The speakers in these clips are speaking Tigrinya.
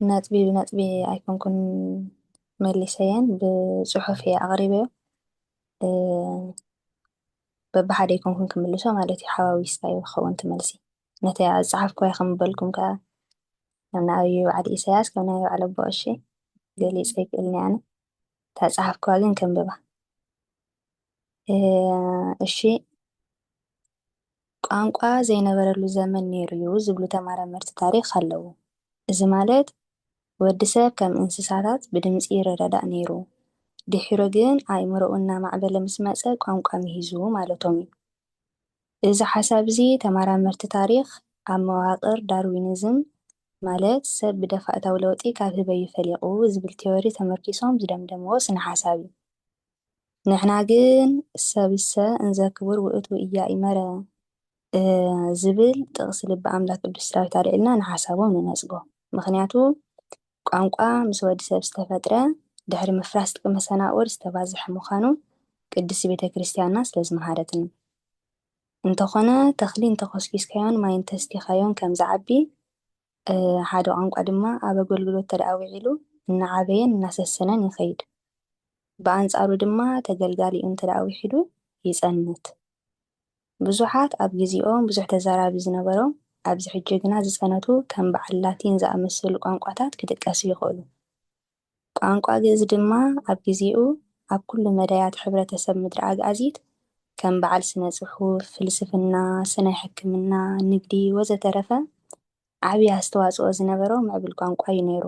ነጥቢ ብነጥቢ ኣይኮንኩን መሊሰየን፣ ብጽሑፍ እየ ኣቕሪበዮ። በብሓደ ኣይኮንኩን ክምልሶ ማለት እዩ። ሓዋዊስካ እዩ ክኸውን እቲ መልሲ። ነቲ ዝጸሓፍኩዋ ከምበልኩም ከኣ፣ ከም ናይ በዓል ኢሳያስ፣ ከም ናይ በዓል ኣቦ ቀሺ ገሊጸ ይክእልኒ ኣነ። እታ ዝጸሓፍኩዋ ግን ከንብባ። እሺ፣ ቋንቋ ዘይነበረሉ ዘመን ነይሩ እዩ ዝብሉ ተመራመርቲ ታሪኽ ኣለዉ። እዚ ማለት፣ ወዲ ሰብ ከም እንስሳታት ብድምጺ ይረዳዳእ ነይሩ። ድሒሩ ግን ኣእምሮኡ እናማዕበለ ምስ መጸ ቋንቋ ምሂዙ ማለቶም እዩ። እዚ ሓሳብ እዚ ተመራመርቲ ታሪኽ ኣብ መዋቕር ዳርዊኒዝም፣ ማለት ሰብ ብደፋእታዊ ለውጢ ካብ ህበዩ ፈሊቑ ዝብል ቲዮሪ ተመርኪሶም ዝደምደምዎ ስነ ሓሳብ እዩ። ንሕና ግን ሰብሰ እንዘ ክቡር ውእቱ ኢያእመረ ዝብል ጥቕሲ ልበ ኣምላክ ቅዱስ ዳዊት ኣልዒልና ንሓሳቦም ንነጽጎ። ምኽንያቱ ቋንቋ ምስ ወዲ ሰብ ዝተፈጥረ ድሕሪ ምፍራስ ጥቂ መሰናቕር ዝተባዝሐ ምዃኑ ቅድስቲ ቤተ ክርስቲያንና ስለ ዝመሃረትና። እንተኾነ ተኽሊ እንተኾስኪስካዮን ማይ እንተስቲኻዮን ከም ዝዓቢ ሓደ ቋንቋ ድማ ኣብ ኣገልግሎት ተደኣ ውዒሉ እናዓበየን እናሰሰነን ይኸይድ። ብኣንጻሩ ድማ ተገልጋሊኡ እንተደኣ ውሒዱ ይጸንት። ብዙሓት ኣብ ግዜኦም ብዙሕ ተዛራቢ ዝነበሮም ኣብዚ ሕጂ ግና ዝጸነቱ ከም በዓል ላቲን ዝኣመሰሉ ቋንቋታት ክጥቀሱ ይኽእሉ። ቋንቋ ግእዝ ድማ ኣብ ግዜኡ ኣብ ኩሉ መዳያት ሕብረተሰብ ምድሪ ኣግኣዚት ከም በዓል ስነ ጽሑፍ፣ ፍልስፍና፣ ስነ ሕክምና፣ ንግዲ ወዘተረፈ ዓብዪ ኣስተዋጽኦ ዝነበሮ ምዕብል ቋንቋ እዩ ነይሩ።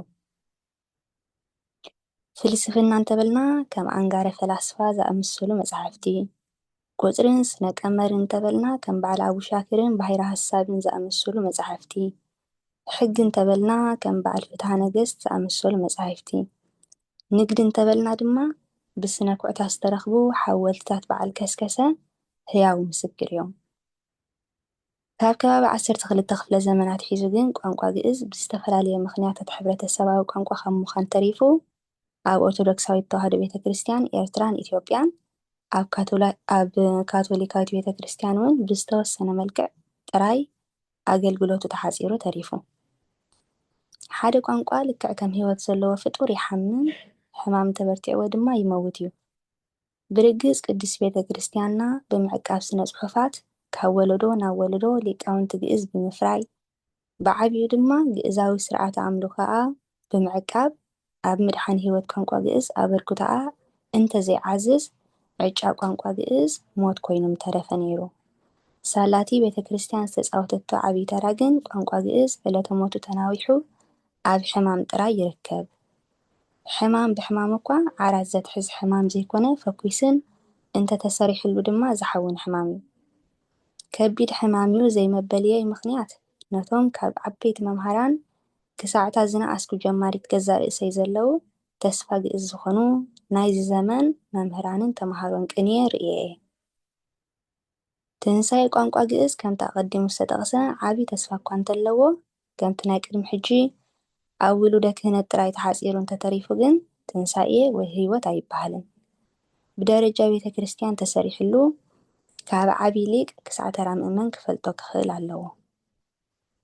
ፍልስፍና እንተበልና ከም ኣንጋረ ፈላስፋ ዝኣመሰሉ መጻሕፍቲ፣ ቁጽርን ስነ ቀመርን እንተበልና ከም በዓል ኣቡ ሻክርን ባሕረ ሐሳብን ዝኣመሰሉ መጻሕፍቲ፣ ሕጊ እንተበልና ከም በዓል ፍትሃ ነገስት ዝኣመሰሉ መጻሕፍቲ፣ ንግዲ እንተበልና ድማ ብስነ ኩዕታት ዝተረኽቡ ሓወልትታት በዓል ከስከሰ ህያው ምስክር እዮም። ካብ ከባቢ ዓሰርተ ክልተ ክፍለ ዘመን ኣትሒዙ ግን ቋንቋ ግእዝ ብዝተፈላለየ ምኽንያታት ሕብረተሰባዊ ቋንቋ ካብ ምዃን ተሪፉ ኣብ ኦርቶዶክሳዊት ተዋህዶ ቤተ ክርስቲያን ኤርትራን ኢትዮጵያን ኣብ ካቶላ-፣ ኣብ ካቶሊካዊት ቤተ ክርስቲያን እውን ብዝተወሰነ መልክዕ ጥራይ ኣገልግሎቱ ተሓጺሩ ተሪፉ። ሓደ ቋንቋ ልክዕ ከም ህይወት ዘለዎ ፍጡር ይሓምም፣ ሕማም እንተበርቲዕዎ ድማ ይመውት እዩ። ብርግጽ ቅድስት ቤተ ክርስቲያንና ብምዕቃብ ስነ ጽሑፋት ካብ ወለዶ ናብ ወለዶ ሊቃውንቲ ግእዝ ብምፍራይ፣ ብዓቢኡ ድማ ግእዛዊ ስርዓተ ኣምልኾኣ ብምዕቃብ ኣብ ምድሓን ህይወት ቋንቋ ግእዝ ኣበርክቶኣ እንተዘይዓዝዝ ዕጫ ቋንቋ ግእዝ ሞት ኮይኑ ምተረፈ ነይሩ። ሳላቲ ቤተ ክርስቲያን ዝተጻወተቶ ዓብዪ ተራ ግን ቋንቋ ግእዝ ዕለተ ሞቱ ተናዊሑ ኣብ ሕማም ጥራይ ይርከብ። ሕማም ብሕማም እኳ ዓራት ዘትሕዝ ሕማም ዘይኮነ ፈኲስን እንተተሰሪሕሉ ድማ ዝሓውን ሕማም እዩ። ከቢድ ሕማም እዩ ዘይመበልየይ ምኽንያት ነቶም ካብ ዓበይቲ መምሃራን ክሳዕታ ዝነኣስኩ ጀማሪት ገዛእ ርእሰይ ዘለዉ ተስፋ ግእዝ ዝኾኑ ናይዚ ዘመን መምህራንን ተምሃሮን ቅንየ ርእየ እየ። ትንሳኤ ቋንቋ ግእዝ ከምቲ ኣቐዲሙ ዝተጠቕሰ ዓቢ ተስፋ እኳ እንተለዎ፣ ከምቲ ናይ ቅድሚ ሕጂ ኣብ ውሉደ ክህነት ጥራይ ተሓጺሩ እንተተሪፉ ግን ትንሳኤ ወይ ህይወት ኣይበሃልን። ብደረጃ ቤተ ክርስቲያን ተሰሪሕሉ ካብ ዓቢ ሊቅ ክሳዕ ተራ ምእመን ክፈልጦ ክኽእል ኣለዎ።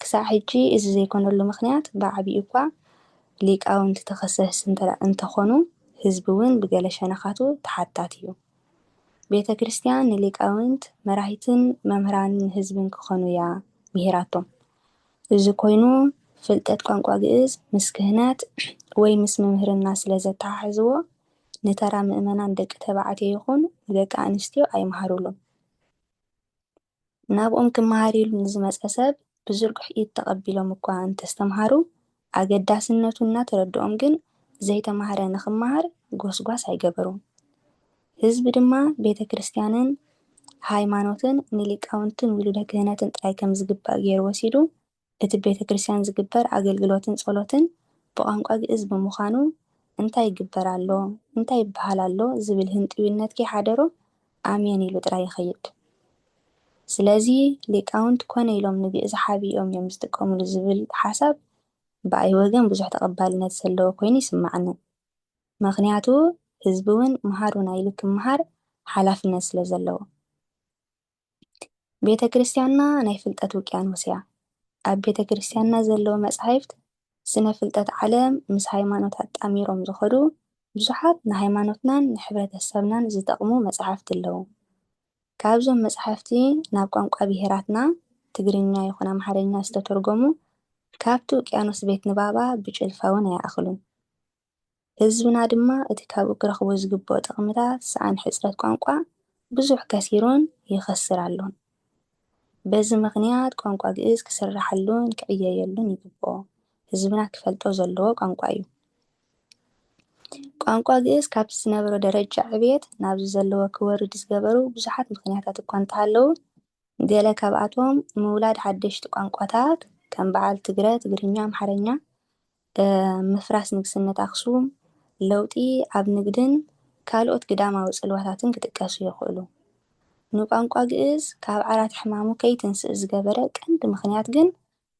ክሳዕ ሕጂ እዚ ዘይኮነሉ ምኽንያት ብዓቢኡ እኳ ሊቃውንቲ ተኸሰስ እንተ-፣ እንተኾኑ ህዝቢ እውን ብገለ ሸነኻቱ ተሓታቲ እዩ። ቤተ ክርስቲያን ንሊቃውንት መራሂትን መምህራንን ህዝብን ክኾኑ እያ ምሂራቶም። እዚ ኮይኑ ፍልጠት ቋንቋ ግእዝ ምስ ክህነት ወይ ምስ ምምህርና ስለ ዘተሓሕዝዎ ንተራ ምእመናን ደቂ ተባዕትዮ ይኹን ንደቂ ኣንስትዮ ኣይመሃሩሉን። ናብኦም ክመሃር ኢሉ ንዝመጸ ሰብ ብዝርጉሕ ኢድ ተቐቢሎም እኳ እንተስተምሃሩ ኣገዳስነቱ እናተረድኦም ግን ዘይተማህረ ንኽመሃር ጎስጓስ ኣይገበሩን። ህዝቢ ድማ ቤተ ክርስቲያንን ሃይማኖትን ንሊቃውንትን ውሉደ ክህነትን ጥራይ ከም ዝግባእ ገይሩ ወሲዱ እቲ ቤተ ክርስቲያን ዝግበር ኣገልግሎትን ጸሎትን ብቋንቋ ግእዝ ብምዃኑ እንታይ ይግበር ኣሎ፣ እንታይ ይበሃል ኣሎ ዝብል ህንጥዩነት ከይሓደሮ ኣሜን ኢሉ ጥራይ ይኸይድ። ስለዚ ሊቃውንት ኮነ ኢሎም ንግእዝ ሓቢኦም እዮም ዝጥቀሙሉ ዝብል ሓሳብ ብኣይ ወገን ብዙሕ ተቐባልነት ዘለዎ ኮይኑ ይስማዓኒ። ምኽንያቱ ህዝቢ እውን መሃሩና ኢሉ ክመሃር ሓላፍነት ስለ ዘለዎ። ቤተ ክርስቲያንና ናይ ፍልጠት ውቅያኖስ እያ። ኣብ ቤተ ክርስቲያንና ዘለዉ መጻሕፍት ስነ ፍልጠት ዓለም ምስ ሃይማኖት ኣጣሚሮም ዝኸዱ ብዙሓት ንሃይማኖትናን ንሕብረተሰብናን ዝጠቕሙ መጻሕፍቲ ኣለዉ። ካብዞም መጻሕፍቲ ናብ ቋንቋ ብሄራትና ትግርኛ ይኹን ኣምሓርኛ ዝተተርጎሙ ካብቲ ውቅያኖስ ቤት ንባባ ብጭልፋ እውን ኣይኣኽሉን። ህዝብና ድማ እቲ ካብኡ ክረኽቦ ዝግብኦ ጥቕምታት ሰኣን ሕጽረት ቋንቋ ብዙሕ ከሲሩን ይኸስር ኣሎን። በዚ ምኽንያት ቋንቋ ግእዝ ክስራሓሉን ክዕየየሉን ይግብኦ። ህዝብና ክፈልጦ ዘለዎ ቋንቋ እዩ። ቋንቋ ግእዝ ካብቲ ዝነበሮ ደረጃ ዕብየት ናብዚ ዘለዎ ክወርድ ዝገበሩ ብዙሓት ምኽንያታት እኳ እንተሃለዉ፣ ገለ ካብኣቶም ምውላድ ሓደሽቲ ቋንቋታት ከም በዓል ትግረ፣ ትግርኛ፣ ኣምሓርኛ፣ ምፍራስ ንግስነት ኣኽሱም፣ ለውጢ ኣብ ንግድን ካልኦት ግዳማዊ ጽልዋታትን ክጥቀሱ ይኽእሉ። ንቋንቋ ግእዝ ካብ ዓራት ሕማሙ ከይትንስእ ዝገበረ ቀንዲ ምኽንያት ግን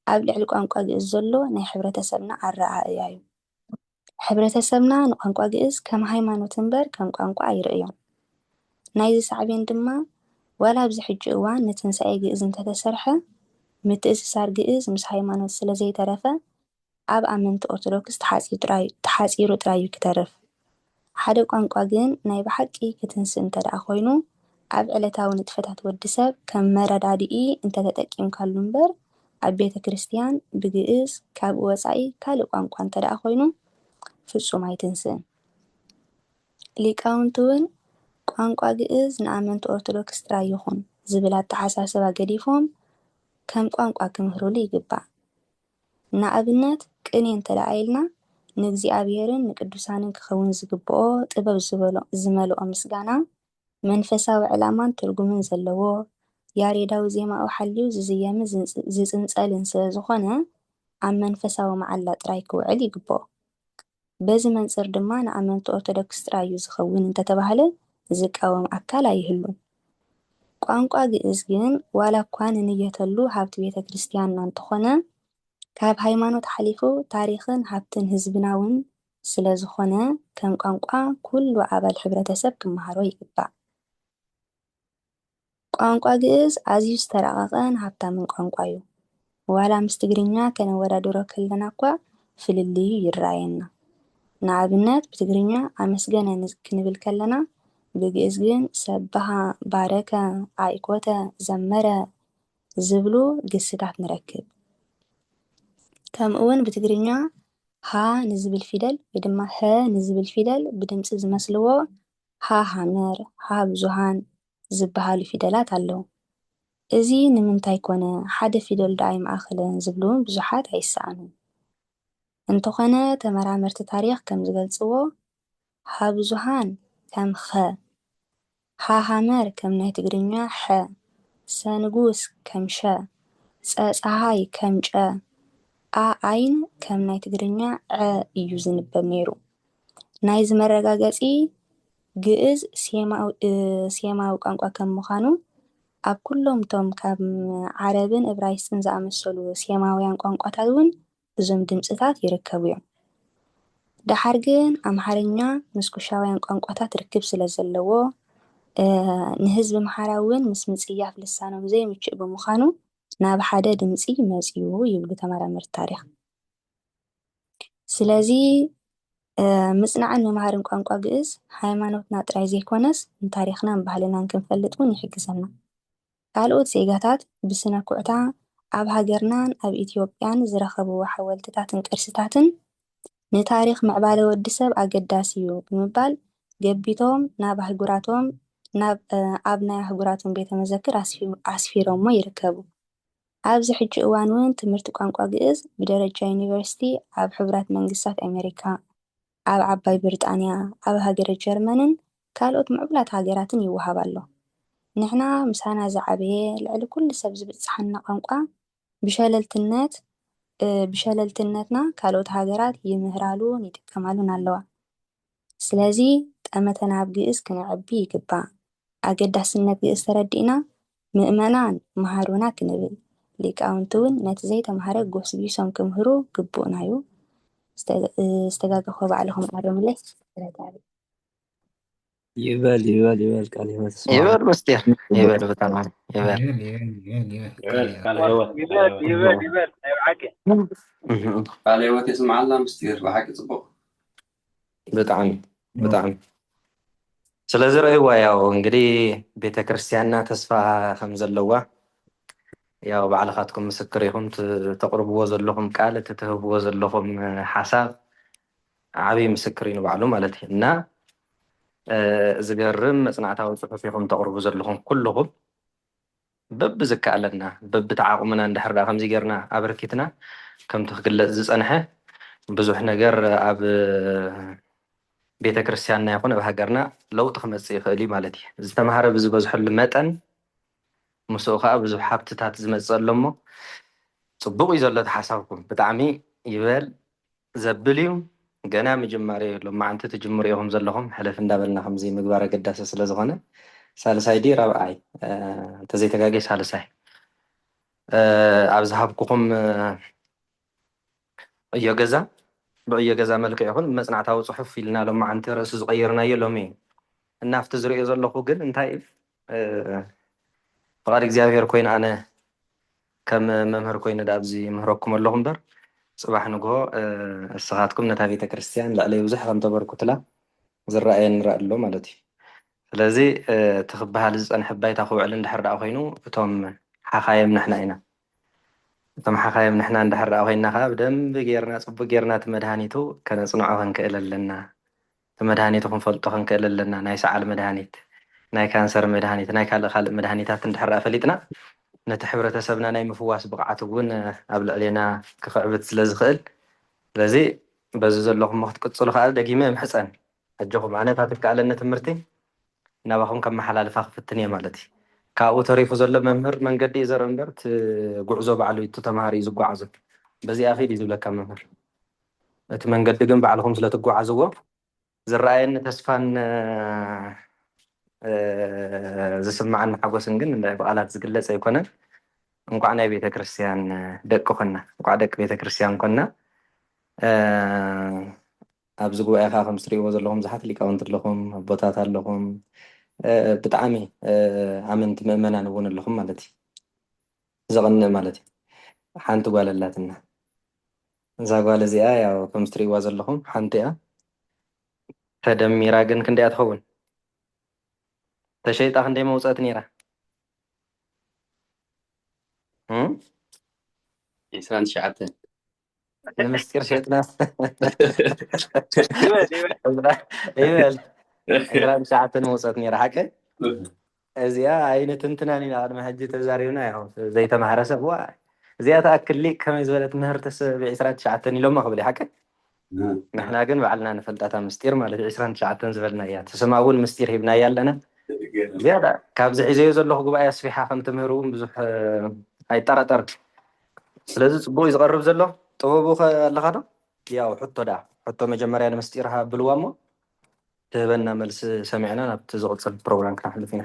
ኣብ ልዕሊ ቋንቋ ግእዝ ዘሎ ናይ ሕብረተሰብና ኣረኣእያ እዩ። ሕብረተሰብና ንቋንቋ ግእዝ ከም ሃይማኖት እምበር ከም ቋንቋ ኣይርእዮን። ናይዚ ሳዕቤን ድማ ዋላ ኣብዚ ሕጂ እዋን ንትንሳኤ ግእዝ እንተተሰርሐ ምትእስሳር ግእዝ ምስ ሃይማኖት ስለ ዘይተረፈ ኣብ ኣመንቲ ኦርቶዶክስ ተሓጺሩ ጥራይ እዩ ክተርፍ። ሓደ ቋንቋ ግን ናይ ብሓቂ ክትንስእ እንተ ደኣ ኮይኑ ኣብ ዕለታዊ ንጥፈታት ወዲ ሰብ ከም መረዳድኢ እንተተጠቂምካሉ እምበር ኣብ ቤተ ክርስቲያን ብግእዝ ካብኡ ወጻኢ ካልእ ቋንቋ እንተ ደኣ ኮይኑ ፍጹም ኣይትንስእን። ሊቃውንቲ እውን ቋንቋ ግእዝ ንኣመንቲ ኦርቶዶክስ ጥራይ ይኹን ዝብል ኣተሓሳስባ ገዲፎም ከም ቋንቋ ክምህሩሉ ይግባእ። ንኣብነት ቅኔ እንተ ደኣ ኢልና ንእግዚኣብሔርን ንቅዱሳንን ክኸውን ዝግብኦ ጥበብ ዝበሎ- ዝመልኦ ምስጋና መንፈሳዊ ዕላማን ትርጉምን ዘለዎ ያሬዳዊ ዜማኡ ሓልዩ ዝዝየምን ዝጽንጸልን ስለ ዝኾነ ኣብ መንፈሳዊ መዓላ ጥራይ ክውዕል ይግብኦ። በዚ መንጽር ድማ ንኣመንቲ ኦርቶዶክስ ጥራይ እዩ ዝኸውን እንተተባህለ ዝቃወም ኣካል ኣይህሉን። ቋንቋ ግእዝ ግን ዋላ እኳ ንንየተሉ ሃብቲ ቤተ ክርስቲያንና እንተኾነ ካብ ሃይማኖት ሓሊፉ ታሪኽን ሃብትን ህዝብና እውን ስለ ዝኾነ ከም ቋንቋ ኩሉ ኣባል ሕብረተሰብ ክመሃሮ ይግባእ። ቋንቋ ግእዝ ኣዝዩ ዝተራቐቐን ሃብታምን ቋንቋ እዩ። ዋላ ምስ ትግርኛ ከነወዳድሮ ከለና እኳ ፍልልዩ ይረኣየና። ንኣብነት ብትግርኛ ኣመስገነ ክንብል ከለና ብግእዝ ግን ሰብሃ፣ ባረከ፣ ኣይኮተ፣ ዘመረ ዝብሉ ግስታት ንረክብ። ከምኡ እውን ብትግርኛ ሃ ንዝብል ፊደል ወይ ድማ ሀ ንዝብል ፊደል ብድምፂ ዝመስልዎ ሃ ሃመር፣ ሃ ብዙሃን ዝበሃሉ ፊደላት ኣለዉ። እዚ ንምንታይ ኮነ፣ ሓደ ፊደል ዶ ኣይመኣኸለን ዝብሉ እውን ብዙሓት ኣይሰኣኑን። እንተኾነ ተመራመርቲ ታሪኽ ከም ዝገልጽዎ ሃ ብዙሃን ከም ኸ፣ ሃ ሃመር ከም ናይ ትግርኛ ሐ፣ ሰ ንጉስ ከም ሸ፣ ጸ ጸሃይ ከም ጨ፣ ኣ ዓይን ከም ናይ ትግርኛ ዐ እዩ ዝንበብ ነይሩ። ናይዚ መረጋገጺ ግእዝ ሴማዊ ቋንቋ ከም ምዃኑ ኣብ ኩሎም እቶም ከም ዓረብን እብራይስጥን ዝኣመሰሉ ሴማውያን ቋንቋታት እውን እዞም ድምፅታት ይርከቡ እዮም። ደሓር ግን ኣምሓርኛ ምስ ኩሻውያን ቋንቋታት ርክብ ስለ ዘለዎ ንህዝቢ ኣምሓራ እውን ምስ ምፅያፍ ልሳኖም ዘይምችእ ብምዃኑ ናብ ሓደ ድምፂ መፅዩ ይብሉ ተመራመርቲ ታሪኽ። ስለዚ ምፅናዕን ምምሃርን ቋንቋ ግእዝ ሃይማኖትና ጥራይ ዘይኮነስ ንታሪኽናን ባህልናን ክንፈልጥ እውን ይሕግዘና። ካልኦት ዜጋታት ብስነ ኩዕታ ኣብ ሃገርናን ኣብ ኢትዮጵያን ዝረኸብዎ ሓወልትታትን ቅርስታትን ንታሪኽ ምዕባለ ወዲ ሰብ ኣገዳሲ እዩ ብምባል ገቢቶም ናብ ኣህጉራቶም ናብ ኣብ ናይ ኣህጉራቶም ቤተ መዘክር ኣስፊሮሞ ይርከቡ። ኣብዚ ሕጂ እዋን እውን ትምህርቲ ቋንቋ ግእዝ ብደረጃ ዩኒቨርሲቲ ኣብ ሕቡራት መንግስታት ኣሜሪካ፣ ኣብ ዓባይ ብሪጣንያ፣ ኣብ ሃገረ ጀርመንን ካልኦት ምዕቡላት ሃገራትን ይወሃብ ኣሎ። ንሕና ምሳና ዝዓበየ ልዕሊ ኩሉ ሰብ ዝብጽሓና ቋንቋ ብሸለልትነት ብሸለልትነትና ካልኦት ሃገራት ይምህራሉን ይጥቀማሉን ኣለዋ። ስለዚ ጠመተና ኣብ ግእዝ ክነዕቢ ይግባእ። ኣገዳስነት ግእዝ ተረዲእና ምእመናን መሃሩና ክንብል፣ ሊቃውንቲ እውን ነቲ ዘይተምሃረ ጎስጒሶም ክምህሩ ግቡእና እዩ። ዝተጋገኹ ባዕልኹም ኣርሙለይ። ይበል ይበል ይበል፣ ቃል ህይወት ይስማ። ይበል ምስጢር ይበል፣ ብጣዕሚ ይበል። ይበል ይበል ይበል ይበል፣ ቃል ይበል ህይወት ይበል ይበል ይበል፣ ናይ ብሓቂ እህ። ቃለ ህይወት የስምዓልና ምስጢር፣ ብሓቂ ጽቡቕ። ብጣዕሚ ብጣዕሚ። ስለዚ ረእይዋ፣ ያው እንግዲህ ቤተ ክርስቲያንና ተስፋ ከም ዘለዋ፣ ያው ባዕልኻትኩም ምስክር ኢኹም። ት- ተቕርብዎ ዘለኹም ቃል፣ እቲ ትህብዎ ዘለኹም ሓሳብ ዓብዪ ምስክር እዩ ንባዕሉ ማለት እዩ። እና እ፣ ዝገርም መጽናዕታዊ ጽሑፍ ኢኹም ተቕርቡ ዘለኹም ኩልኹም። በብዝከኣለና በብተዓቕምና እንድሕር ደኣ ከምዚ ጌርና ኣበርኪትና፣ ከምቲ ክግለጽ ዝጸንሐ፣ ብዙሕ ነገር ኣብ ቤተ ክርስቲያንና ይኹን ኣብ ሃገርና ለውጢ ክመጽእ ይኽእል እዩ ማለት እዩ። ዝተምሃረ ብዝበዝሐሉ መጠን፣ ምስኡ ከኣ ብዙሕ ሃብትታት ዝመጽእ ኣሎ እሞ፣ ጽቡቕ እዩ ዘሎ እቲ ሓሳብኩም። ብጣዕሚ ይበል ዘብል እዩ። ገና ምጅማር እዩ። ሎማዓንቲ ትጅምሩ ኢኹም ዘለኹም። ሕልፍ እንዳበልና ከምዚ ምግባር ኣገዳሲ ስለ ዝኾነ፣ ሳልሳይ ድዩ ራብዓይ? እ፣ እንተዘይተጋግየ ሳልሳይ። እ፣ ኣብ ዝሃብኩኹም፣ እ፣ ዕዮ ገዛ፣ ብዕዮ ገዛ መልክዕ ይኹን መጽናዕታዊ ጽሑፍ ኢልና ሎማዓንቲ ርእሱ ዝቐየርናዮ ሎሚ እዩ። እና ኣብቲ ዝርእዮ ዘለኹ ግን እንታይ እዩ፣ እ፣ ፍቓድ እግዚኣብሔር ኮይኑ ኣነ ከም መምህር ኮይኑ ደኣ ኣብዚ ምህረኩም ኣለኹ እምበር፣ ጽባሕ ንግሆ፣ እ፣ እስኻትኩም ነታ ቤተ ክርስቲያን ልዕለይ ብዙሕ ከም ተበርኩትላ ዝረኣየኒ ይረኣ ኣሎ ማለት እዩ። ስለዚ፣ እ፣ እቲ ክበሃል ዝጸንሐ ባይታ ክውዕል እንድሕር ደኣ ኮይኑ፣ እቶም ሓኻየም ንሕና ኢና። እቶም ሓኻየም ንሕና እንድሕር ደኣ ኮይንና ከኣ ብደንቢ ጌርና፣ ጽቡቅ ጌርና እቲ መድሃኒቱ ከነጽንዖ ክንክእል ኣለና። እቲ መድሃኒቱ ክንፈልጦ ክንክእል ኣለና። ናይ ሰዓል መድሃኒት፣ ናይ ካንሰር መድሃኒት፣ ናይ ካልእ ካልእ መድሃኒታት እንድሕር ደኣ ፈሊጥና፣ ነቲ ሕብረተሰብና ናይ ምፍዋስ ብቕዓት እውን ኣብ ልዕሌና ክኽዕብት ስለ ዝኽእል፣ ስለዚ በዚ ዘለኹሞ ክትቅጽሉ ከኣ ደጊመ እምሕጸን። ኣጆኹም፣ ኣነ እታ ትከኣለኒ ትምህርቲ ናባኹም ከመሓላልፋ ክፍትን እየ ማለት እዩ። ካብኡ ተሪፉ ዘሎ መምህር መንገዲ እዩ ዘርኢ እምበር፣ እቲ ጉዕዞ ባዕሉ እዩ፣ እቲ ተምሃሪ እዩ ዝጓዓዞ። በዚኣ ኺድ እዩ ዝብለካ መምህር። እቲ መንገዲ ግን ባዕልኹም ስለ ትጓዓዝዎ፣ ዝረኣየኒ ተስፋን፣ እ፣ ዝስምዓኒ ሓጎስን ግን ብቓላት ዝግለጽ ኣይኮነን። እንቋዕ ናይ ቤተ ክርስቲያን ደቂ ኮና፣ እንቋዕ ደቂ ቤተ ክርስቲያን ኮና። እ፣ ኣብዚ ጉባኤ ኸዓ ከም ትሪእዎ ዘለኹም ብዙሓት ሊቃውንቲ ኣለኹም፣ ኣቦታት ኣለኹም፣ እ፣ ብጣዕሚ፣ እ፣ ኣመንቲ ምእመናን እውን ኣለኹም ማለት እዩ። ዘቐንእ ማለት እዩ። ሓንቲ ጓል ኣላትና። እዛ ጓል እዚኣ ያው ከም ትሪእዋ ዘለኹም ሓንቲ እያ። ተደሚራ ግን ክንደይ እያ ትኸውን? ተሸይጣ ክንደይ መውፀእት ነይራ? እም? ዒስራን ትሽዓተን። ንምስጢር ሸጥና። ይበል ይበል። ይበል። ዒስራን ትሽዓተን መውፀእት ነይራ፣ ሓቀይ? እዚኣ ኣይንትንትናን ኢና፣ ቅድሚ ሕጂ ተዛሪብና። ያው ዘይተማህረ ሰብ፣ ዋ፣ እዚኣ ትኣክል ሊቅ ከመይ ዝበለት ምህርትስ ብ ዒስራን ትሽዓተን ኢሎማ ክብል እዩ፣ ሓቀይ? ንሕና ግን ባዕልና ንፈልጣታ ምስጢር ማለት ዒስራን ትሽዓተን ዝበልና እያ። እቲ ስማ እውን ምስጢር ሂብናያ ኣለና። ዝያዳ ካብዚ ሒዘዮ ዘለኹ ጉባኤ ኣስፊሓ ከም ትምህር እውን ብዙሕ፣ እ፣ ኣይጠራጠርን። ስለዚ ጽቡቕ እዩ ዝቐርብ ዘሎ። ጥበቡ ኸ ኣለኻ ዶ? ያው ሕቶ ደኣ፣ ሕቶ መጀመርያ ንምስጢር ሃብልዋ እሞ ትህበና መልሲ ሰሚዕና ናብቲ ዝቕጽል ፕሮግራም ክነሕልፍ ኢና።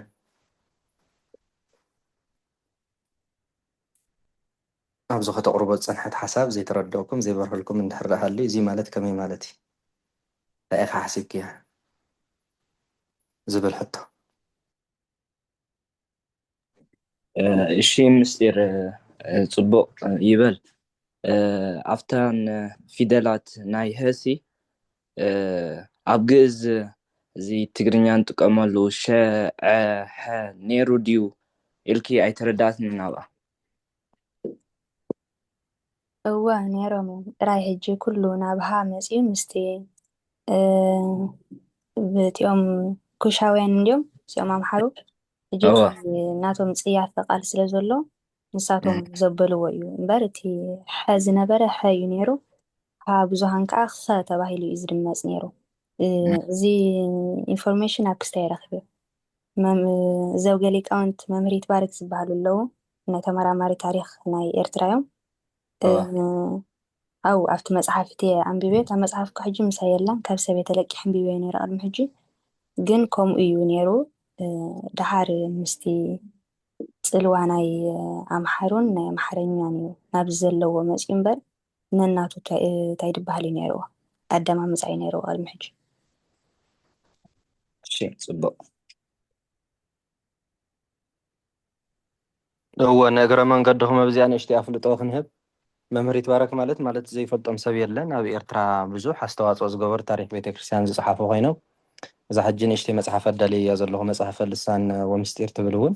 ኣብዚ ከተቕርቦ ዝጸንሐት ሓሳብ ዘይተረድኦኩም፣ ዘይበርሀልኩም እንድሕር ደኣ ሃልዩ፣ እዚ ማለት ከመይ ማለት እዩ? እንታይ ኢኻ ሓሲብክያ? ዝብል ሕቶ። እ፣ እሺ፣ ምስጢር፣ እ፣ ጽቡቕ፣ እ፣ ይበል። እ፣ ኣብተን ፊደላት ናይ ሀሲ፣ እ፣ ኣብ ግእዝ እዚ ትግርኛ ንጥቀመሉ ሸ፣ ዐ፣ ሐ ነይሩ ድዩ ኢልኪ ኣይተረዳእትንን ኣብኣ። እወ ነይሮም እዮም። ጥራይ ሕጂ ኩሉ ናብ ሃ መጺኡ ምስቲ፣ እ፣ ብቲኦም ኩሻውያን እንድዮም እዚኦም ኣምሓሩ። ሕጂ እወ። እቲ ናቶም ጽያፈ ቃል ስለ ዘሎ ንሳቶም እም። ዘበልዎ እዩ እምበር እቲ ሐ ዝነበረ ሐ እዩ ነይሩ። ሃ ብዙሃን ከኣ ኸ ተባሂሉ እዩ ዝድመጽ ነይሩ። እ፣ እም። እዚ ኢንፎርሜሽን ኣብ ክስታይ ረኺበ። መም-፣ ዘውገ ሊቃውንት መምህር ይትባረክ ዝበሃሉ ኣለዉ። ናይ ተመራማሪ ታሪኽ ናይ ኤርትራ እዮም። እ፣ እወ። ኣው ኣብቲ መጽሓፍ እቲ ኣንቢበ፣ እታ መጽሓፍ እኮ ሕጂ ምሳይ የላን፣ ካብ ሰበይ ተለቂሐ ኣንቢበዮ ነይረ ቅድሚ ሕጂ። ግን ከምኡ እዩ ነይሩ። እ፣ ደሓር ምስቲ ጽልዋ ናይ ኣምሓሩን ናይ ኣምሓርኛን እዩ ናብዚ ዘለዎ መጺኡ እምበር፣ ነናቱ እንታይ፣ እንታይ ድበሃል እዩ ነይርዎ፣ ኣደማምጻ እዩ ነይርዎ ቅድሚ ሕጂ። እሺ፣ ጽቡቕ። እወ፣ ንእግረ መንገድኹም ኣብዚኣ ንእሽተይ ኣፍልጦ ክንህብ። መምህር ይትባረክ ማለት፣ ማለት ዘይፈልጦም ሰብ የለን። ኣብ ኤርትራ ብዙሕ ኣስተዋጽኦ ዝገበሩ፣ ታሪኽ ቤተክርስትያን ዝጸሓፉ ኮይኖም፣ እዛ ሕጂ ንእሽተይ መጽሓፍ ኣዳልየ እያ ዘለኹ፣ መጽሓፈ ልሳን ወምስጢር ትብል እውን፣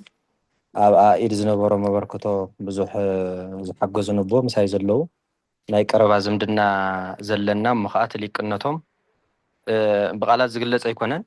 ኣብኣ ኢድ ዝነበሮም ኣበርክቶ ብዙሕ ዝሓገዙ ንቦ ምሳይ ዘለዉ፣ ናይ ቀረባ ዝምድና ዘለና፣ እሞ ኸኣ እቲ ሊቅነቶም እ፣ ብቓላት ዝግለጽ ኣይኮነን።